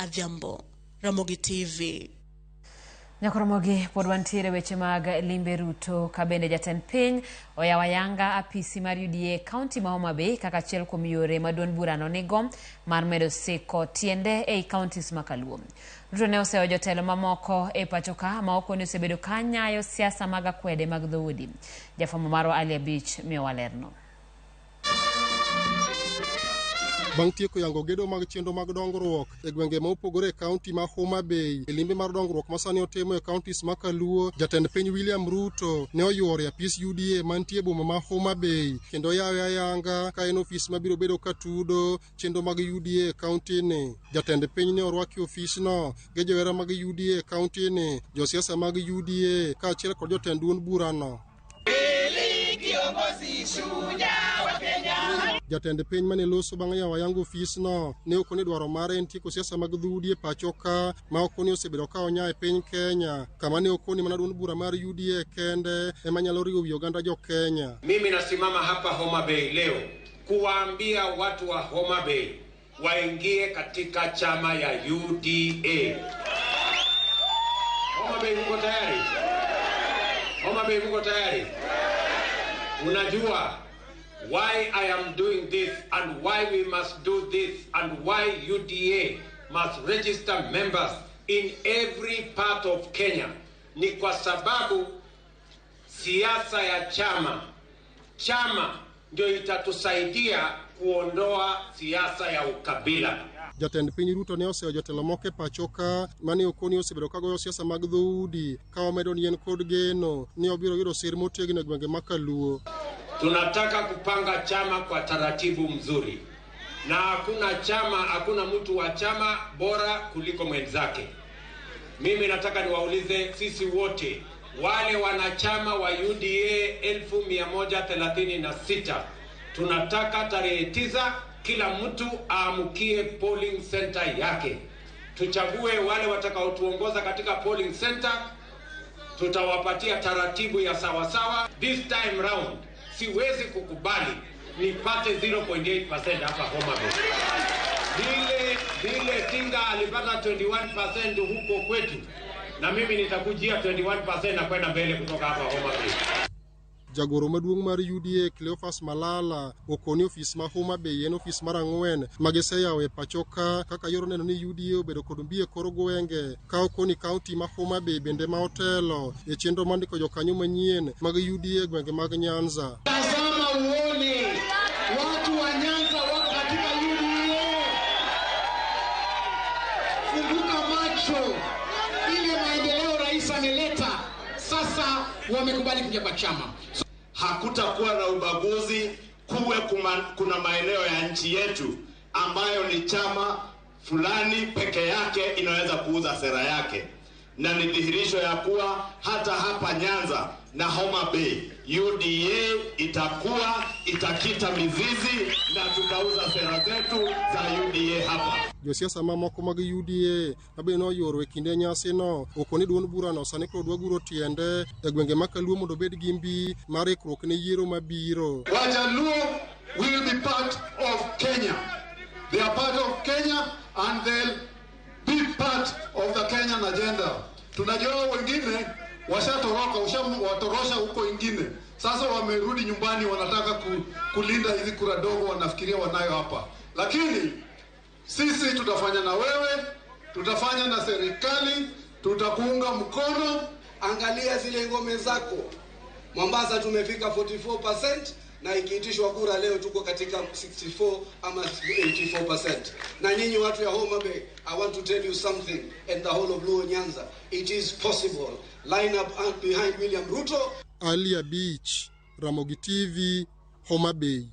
Adhiambo, Ramogi TV. Nyakoromogi pod wantiere weche mag limbe Ruto ka bende jatend piny oyawo ayanga apisi mar UDA kaunti ma Homa Bay kaka achiel kuom yore ma duond burano nigo mar medo siko tiende ei kauntis ma Kaluo. Ruto ne oseyo jotelo mamoko e pacho ka ma okoni osebedo ka nyayo siasa mag akwede mag dhoudi. Jafwambo marwa Ali Abich miyowa lerno. Bang' tieko yango gedo mag chenro mag dongruok e gwenge ma opogore e kaunti ma Homa Bay e limbe mar dongruok ma sani otimo e kauntis ma Kaluo, jatend piny William Ruto ne oyuoro e apis UDA mantie e boma ma Homa Bay kendo yawe ayanga ka en ofis mabiro bedo ka tudo chenro mag UDA e kaunti ni. Jatend piny ne orwaki e ofisno gi johera mag UDA e kaunti ni, josiasa mag UDA kaachiel kod jotend duond burano. Jatend piny mane loso bang' yawo ayanga ofisno ne okoni dwaro mare en tieko siasa mag dhoudi e pacho ka ma okoni osebedo ka onya e piny Kenya kama ne okoni mana duond bura mar UDA kende ema nyalo riwo wi oganda jo Kenya. Mimi nasimama hapa Homa Bay leo kuwaambia watu wa Homa Bay waingie katika chama ya UDA. Homa Bay mko tayari? Homa Bay mko tayari? Unajua why I am doing this and why we must do this and why UDA must register members in every part of Kenya ni kwa sababu siasa ya chama chama ndio itatusaidia kuondoa siasa ya ukabila. Jatend piny Ruto ne oseyo jotelo moko e pacho ka mane okoni osebedo ka goyo siasa mag dhoudi ka omedo ni en kod geno ni obiro yudo sir motegno e gwenge ma Kaluo. Tunataka kupanga chama kwa taratibu mzuri, na hakuna chama, hakuna mtu wa chama bora kuliko mwenzake. Mimi nataka niwaulize sisi wote wale wanachama wa UDA 136,000 tunataka tarehe 9 kila mtu aamukie polling center yake, tuchague wale watakaotuongoza katika polling center. Tutawapatia taratibu ya sawasawa. This time round siwezi kukubali nipate 0.8% hapa Homa Bay. Vile vile Tinga alipata 21% huko kwetu, na mimi nitakujia 21% na kwenda mbele kutoka hapa Homa Bay. Jagoro maduong' mar UDA Cleophas Malala okoni ofis ma Homa Bay en ofis mar 4 ma giseyawo e pacho ka kaka yor neno ni UDA obedo kod mbi e kor gwenge ka okoni kaunti ma Homa Bay bende ma otelo e chenro mar ndiko jokanyo manyien mag UDA e gwenge mag Nyanza. Tazama uone watu wa Nyanza wako katika UDA. Funguka macho, ile maendeleo rais ameleta sasa wamekubali kuja kwa chama. Hakutakuwa na ubaguzi, kuwe kuna maeneo ya nchi yetu ambayo ni chama fulani peke yake inaweza kuuza sera yake, na ni dhihirisho ya kuwa hata hapa Nyanza na Homa Bay UDA itakuwa itakita mizizi na tutauza sera zetu za UDA hapa. Josiasa mamoko mag UDA mabende noyuoro e kinde nyasino okoni duond burano sani koro dwa guro tiende e gwenge ma Kaluo mondo obed gi mbi mar ikruok ne yiero mabiro. Wajaluo will be part of Kenya. They are part of Kenya and they'll be part of the Kenyan agenda. Tunajua wengine washatoroka, washawatorosha huko ingine. Sasa wamerudi nyumbani, wanataka kulinda hizi kura dogo wanafikiria wanayo hapa. Lakini sisi tutafanya na wewe, tutafanya na serikali, tutakuunga mkono. Angalia zile ngome zako. Mombasa tumefika 44% na ikiitishwa kura leo tuko katika 64 ama 84%. Na nyinyi watu ya Homa Bay, I want to tell you something, and the whole of Luo Nyanza, it is possible. Line up behind William Ruto. Alia Beach, Ramogi TV, Homa Bay.